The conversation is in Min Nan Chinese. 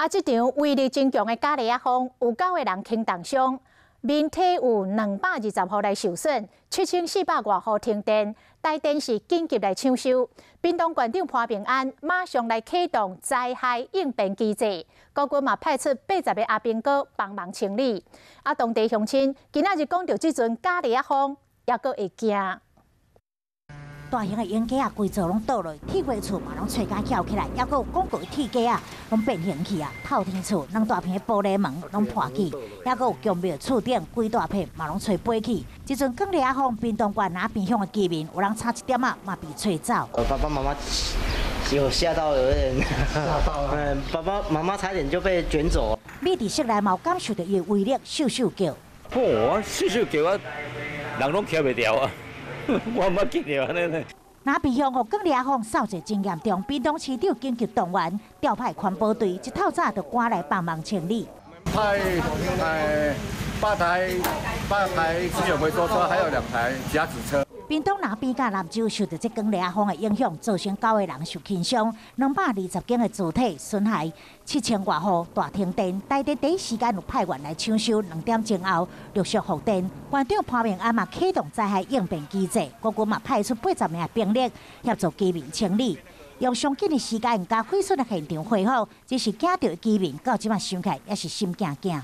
啊，這場威力真強的咖喱仔風，有九个人輕重傷，民宅有220戶來受損，7400外戶停電，台電是緊急來搶修。屏東縣長潘孟安馬上來啟動災害應變機制，國軍嘛派出80個阿兵哥幫忙清理。啊，當地鄉親今仔日講著這陣咖喱仔風，猶閣會驚。大型的鷹架啊，規座攏倒落，鐵皮厝嘛攏吹甲翹起來，猶閣有廣告鐵架啊，攏變形去啊。透天厝兩大片的玻璃門攏破去，猶閣有宮廟厝頂規大片嘛攏吹飛去。這陣捲螺仔風，屏東縣那邊鄉的居民，有人差一點仔嘛被吹走。我爸爸媽媽有嚇到，有點嚇到了。嗯，爸爸媽媽差點就被捲走。你佇室內嘛有感受著伊的威力，咻咻叫。哦，咻咻叫啊，人攏徛袂牢啊。我毋捌見著按呢呢。那邊鄉予捲螺仔風掃射真嚴重，屏東市長緊急動員調派環保隊，一透早就趕來幫忙清理。派8台資源回收車，還有2台夾子車。屏東那邊佮南州受著這捲螺仔風的影響，造成九个人受輕傷，220間的住宅損害，7000外戶大停電。台電第一時間有派員來搶修，2點鐘後陸續復電。縣長潘孟安嘛啟動災害應變機制，國軍嘛派出80名兵力協助居民清理，用上緊的時間共毀損的現場恢復。只是驚著居民到這馬想起來，也是心驚驚。